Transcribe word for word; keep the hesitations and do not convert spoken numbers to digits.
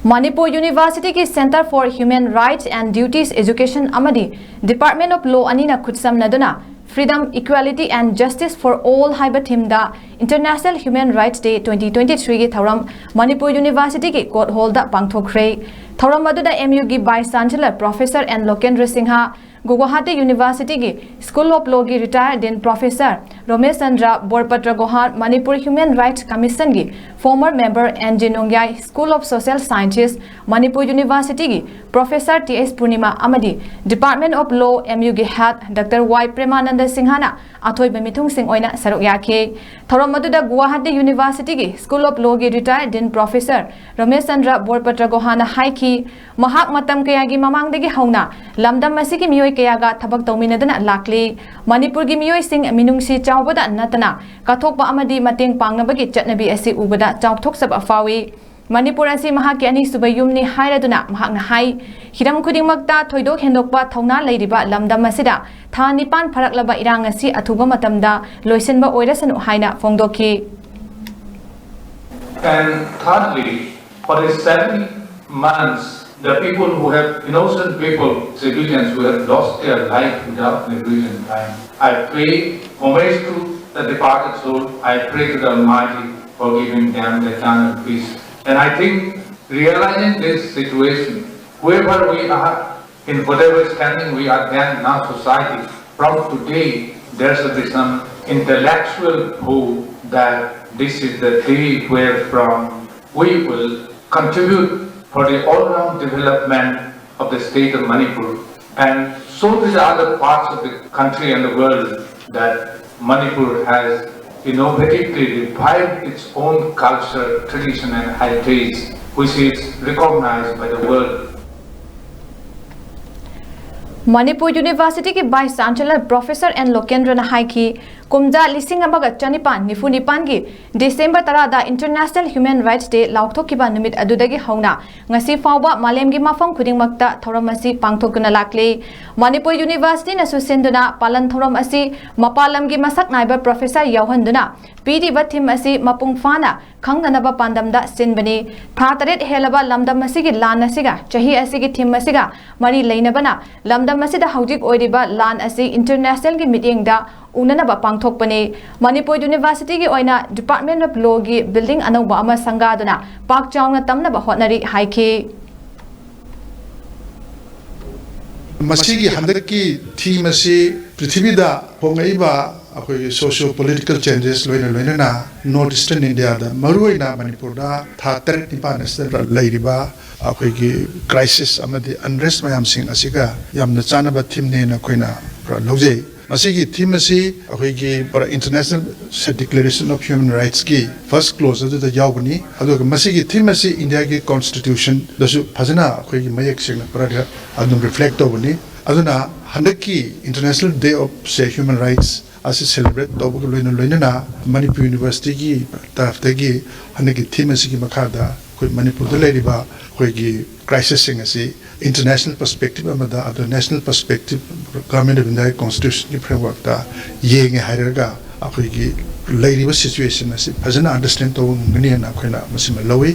ꯃꯅꯤꯄꯨꯔ ꯌꯨꯅꯤꯚꯔꯁꯤꯇꯤꯒꯤ Centre for Human Rights and Duties Education ꯑꯃꯗꯤ Department of Law ꯑꯅꯤꯅ ꯈꯨꯠꯁꯝꯅꯗꯨꯅ Freedom, Equality and Justice for All ꯍꯥꯏꯕ themeꯗ International Human Rights Day twenty twenty-threeꯒꯤ ꯊꯧꯔꯝ ꯃꯅꯤꯄꯨꯔ ꯌꯨꯅꯤꯚꯔꯁꯤꯇꯤꯒꯤ court ꯍꯣꯜꯗ ꯄꯥꯡꯊꯣꯛꯈ꯭ꯔꯦ꯫ ꯊꯧꯔꯝ ꯑꯗꯨꯗ MUꯒꯤ Vice Chancellor Professor N Lokendra Singha, Guwahati ꯌꯨꯅꯤꯚꯔꯁꯤꯇꯤꯒꯤ School of Lawꯒꯤ retired Dean Professor ꯔꯣꯃꯦꯁ Chandra ꯕꯣꯔꯄꯇ꯭ꯔ ꯒꯣꯍꯥꯟ, Manipur Human Rights Commissionꯒꯤ former member N G Nongyai, School of Social Sciences, Manipur ꯌꯨꯅꯤꯚꯔꯁꯤꯇꯤꯒꯤ Professor T S Purnima ꯑꯃꯗꯤ Department of Law, MUꯒꯤ head Doctor Y Premananda Singhana ꯑꯊꯣꯏꯕ ꯃꯤꯊꯨꯡꯁꯤꯡ ꯑꯣꯏꯅ ꯁꯔꯨꯛ ꯌꯥꯈꯤ꯫ ꯊꯧꯔꯝ ꯑꯗꯨꯗ ꯒꯨꯋꯥꯍꯥꯇꯤ ꯌꯨꯅꯤꯚꯔꯁꯤꯇꯤꯒꯤ School of Lawꯒꯤ retired Dean Professor ꯔꯣꯃꯦꯁ Chandra ꯕꯣꯔꯄꯇ꯭ꯔ ꯒꯣꯍꯥꯟꯅ ꯍꯥꯏꯈꯤ, ꯃꯍꯥꯛ ꯃꯇꯝ ꯀꯌꯥꯒꯤ ꯃꯃꯥꯡꯗꯒꯤ ꯍꯧꯅ ꯂꯝꯗꯝ ꯑꯁꯤꯒꯤ ꯃꯤꯑꯣꯏ ꯀꯌꯥꯒ ꯊꯕꯛ ꯇꯧꯃꯤꯟꯅꯗꯨꯅ ꯂꯥꯛꯂꯤ꯫ ꯃꯅꯤꯄꯨꯔꯒꯤ ꯃꯤꯑꯣꯏꯁꯤꯡ ꯃꯤꯅꯨꯡꯁꯤ ꯆꯥꯎꯕꯗ ꯅꯠꯇꯅ ꯀꯠꯊꯣꯛꯄ ꯑꯃꯗꯤ ꯃꯇꯦꯡ ꯄꯥꯡꯅꯕꯒꯤ ꯆꯠꯅꯕꯤ ꯑꯁꯤ ꯎꯕꯗ ꯆꯥꯎꯊꯣꯛꯆꯕ ꯐꯥꯎꯏ꯫ ꯃꯅꯤꯄꯨꯔ ꯑꯁꯤ ꯃꯍꯥꯛꯀꯤ ꯑꯅꯤꯁꯨꯕ ꯌꯨꯝꯅꯤ ꯍꯥꯏꯔꯗꯨꯅ ꯃꯍꯥꯛꯅ ꯍꯥꯏ, ꯍꯤꯔꯝ ꯈꯨꯗꯤꯡꯃꯛꯇ ꯊꯣꯏꯗꯣꯛ ꯍꯦꯟꯗꯣꯛꯄ ꯊꯧꯅꯥ ꯂꯩꯔꯤꯕ ꯂꯝꯗꯝ ꯑꯁꯤꯗ ꯊꯥ ꯅꯤꯄꯥꯟ ꯐꯥꯔꯛꯂꯕ ꯏꯔꯥꯡ ꯑꯁꯤ ꯑꯊꯨꯕ ꯃꯇꯝꯗ ꯂꯣꯏꯁꯤꯟꯕ ꯑꯣꯏꯔꯁꯅꯨ ꯍꯥꯏꯅ ꯐꯣꯡꯗꯣꯛꯈꯤ꯫ And thirdly, for these seven months, the people who have, innocent people, civilians who have lost their life without negligent crime, I pay homage to the departed soul. I pray to the Almighty for giving them the eternal peace. And I think realizing this situation, whoever we are, in whatever standing we are then in our society, from today there should be some intellectual hope that this is the day where from we will contribute for the all-round development of the state of Manipur and so to the other parts of the country and the world that Manipur has innovatively revived its own culture, tradition and heritage, which is recognized by the world. Manipur ꯌꯨꯅꯤꯚꯔꯁꯤꯇꯤꯒꯤ Vice Chancellor Professor N Lokendraꯅ ꯍꯥꯏꯈꯤ, ꯀꯨꯝꯖꯥ ꯂꯤꯁꯤꯡ ꯑꯃꯒ ꯆꯅꯤꯄꯥꯟ ꯅꯤꯐꯨ ꯅꯤꯄꯥꯟꯒꯤ December ꯇꯔꯥꯗ International Human Rights Day ꯂꯥꯎꯊꯣꯛꯈꯤꯕ ꯅꯨꯃꯤꯠ ꯑꯗꯨꯗꯒꯤ ꯍꯧꯅ ꯉꯁꯤ ꯐꯥꯎꯕ ꯃꯥꯂꯦꯝꯒꯤ ꯃꯐꯝ ꯈꯨꯗꯤꯡꯃꯛꯇ ꯊꯧꯔꯝ ꯑꯁꯤ ꯄꯥꯡꯊꯣꯛꯇꯨꯅ ꯂꯥꯛꯂꯤ꯫ ꯃꯅꯤꯄꯨꯔ ꯌꯨꯅꯤꯚꯔꯁꯤꯇꯤꯅꯁꯨ ꯁꯤꯟꯗꯨꯅ ꯄꯥꯂꯟ ꯊꯧꯔꯝ ꯑꯁꯤ ꯃꯄꯥꯟ ꯂꯝꯒꯤ ꯃꯁꯛ ꯅꯥꯏꯕ ꯄ꯭ꯔꯣꯐꯦꯁꯔ ꯌꯥꯎꯍꯟꯗꯨꯅ ꯄꯤꯔꯤꯕ ꯊꯤꯝ ꯑꯁꯤ ꯃꯄꯨꯡ ꯐꯥꯅ ꯈꯪꯅꯅꯕ ꯄꯥꯟꯗꯝꯗ ꯁꯤꯟꯕꯅꯤ꯫ ꯊꯥ ꯇꯔꯦꯠ ꯍꯦꯜꯂꯕ ꯂꯝꯗꯝ ꯑꯁꯤꯒꯤ ꯂꯥꯟ ꯑꯁꯤꯒ ꯆꯍꯤ ꯑꯁꯤꯒꯤ ꯊꯤꯝ ꯑꯁꯤꯒ ꯃꯔꯤ ꯂꯩꯅꯕꯅ ꯂꯝꯗꯝ ꯑꯁꯤꯗ ꯍꯧꯖꯤꯛ ꯑꯣꯏꯔꯤꯕ ꯂꯥꯟ ꯑꯁꯤ ꯏꯟꯇꯔꯅꯦꯁꯅꯦꯜꯒꯤ ꯃꯤꯠꯌꯦꯡꯗ ꯎꯅꯅꯕ ꯄꯥꯡꯊꯣꯛꯄꯅꯤ꯫ ꯃꯅꯤꯄꯨꯔ ꯌꯨꯅꯤꯚꯔꯁꯤꯇꯤꯒꯤ ꯑꯣꯏꯅ Department of Lawꯒꯤ building ꯑꯅꯧꯕ ꯑꯃ ꯁꯪꯒꯥꯗꯨꯅ ꯄꯥꯛ ꯆꯥꯎꯅ ꯇꯝꯅꯕ ꯍꯣꯠꯅꯔꯤ ꯍꯥꯏꯈꯤ꯫ ꯃꯁꯤꯒꯤ ꯍꯟꯗꯛꯀꯤ ꯊꯤꯝ ꯑꯁꯤ ꯄ꯭ꯔꯤꯊꯤꯕꯤꯗ ꯍꯣꯡꯂꯛꯏꯕ ꯑꯩꯈꯣꯏꯒꯤ socio political changes ꯂꯣꯏꯅ ꯂꯣꯏꯅꯅ North Eastern Indiaꯗ, ꯃꯔꯨꯑꯣꯏꯅ ꯃꯅꯤꯄꯨꯔꯗ, ꯊꯥ ꯇꯔꯦꯠ ꯅꯤꯄꯥꯟ ꯑꯁꯤꯗ ꯂꯩꯔꯤꯕ ꯑꯩꯈꯣꯏꯒꯤ crisis ꯑꯃꯗꯤ unrest ꯃꯌꯥꯝꯁꯤꯡ ꯑꯁꯤꯒ ꯌꯥꯝꯅ ꯆꯥꯟꯅꯕ ꯊꯤꯝꯅꯦꯅ ꯑꯩꯈꯣꯏꯅ ꯂꯧꯖꯩ꯫ ꯃꯁꯤꯒꯤ ꯊꯤꯝ ꯑꯁꯤ ꯑꯩꯈꯣꯏꯒꯤ International Declaration of Human Rightsꯀꯤ first clause ꯑꯗꯨꯗ ꯌꯥꯎꯕꯅꯤ꯫ ꯑꯗꯨꯒ ꯃꯁꯤꯒꯤ ꯊꯤꯝ ꯑꯁꯤ ꯏꯟꯗꯤꯌꯥꯒꯤ ꯀꯣꯟꯁꯇꯤꯇ꯭ꯌꯨꯁꯟꯗꯁꯨ ꯐꯖꯅ ꯑꯩꯈꯣꯏꯒꯤ ꯃꯌꯦꯛ ꯁꯦꯡꯅ ꯄꯨꯔꯥ ꯑꯗꯨꯝ ꯔꯤꯐ꯭ꯂꯦꯛ ꯇꯧꯕꯅꯤ꯫ ꯑꯗꯨꯅ ꯍꯟꯗꯛꯀꯤ International Day of, say, Human Rights ꯑꯁꯤ ꯁꯦꯂꯦꯕ꯭ꯔꯦꯠ ꯇꯧꯕꯒ ꯂꯣꯏꯅ ꯂꯣꯏꯅꯅ ꯃꯅꯤꯄꯨꯔ ꯌꯨꯅꯤꯚꯔꯁꯤꯇꯤꯒꯤ ꯇꯔꯐꯇꯒꯤ ꯍꯟꯗꯛꯀꯤ ꯊꯤꯝ ꯑꯁꯤꯒꯤ ꯃꯈꯥꯗ ꯑꯩꯈꯣꯏ ꯃꯅꯤꯄꯨꯔꯗ ꯂꯩꯔꯤꯕ ꯑꯩꯈꯣꯏꯒꯤ crisis ꯁꯤꯡ ꯑꯁꯤ international perspective ꯑꯃꯗ, ꯑꯗꯣ national perspective, Government of Indiaꯒꯤ constitutionꯒꯤ frameworkꯇ ꯌꯦꯡꯉꯦ ꯍꯥꯏꯔꯒ ꯑꯩꯈꯣꯏꯒꯤ ꯂꯩꯔꯤꯕ situation ꯑꯁꯤ ꯐꯖꯅ understand ꯇꯧꯕ ꯉꯝꯒꯅꯤ ꯍꯥꯏꯅ ꯑꯩꯈꯣꯏꯅ ꯃꯁꯤꯃ ꯂꯧꯏ꯫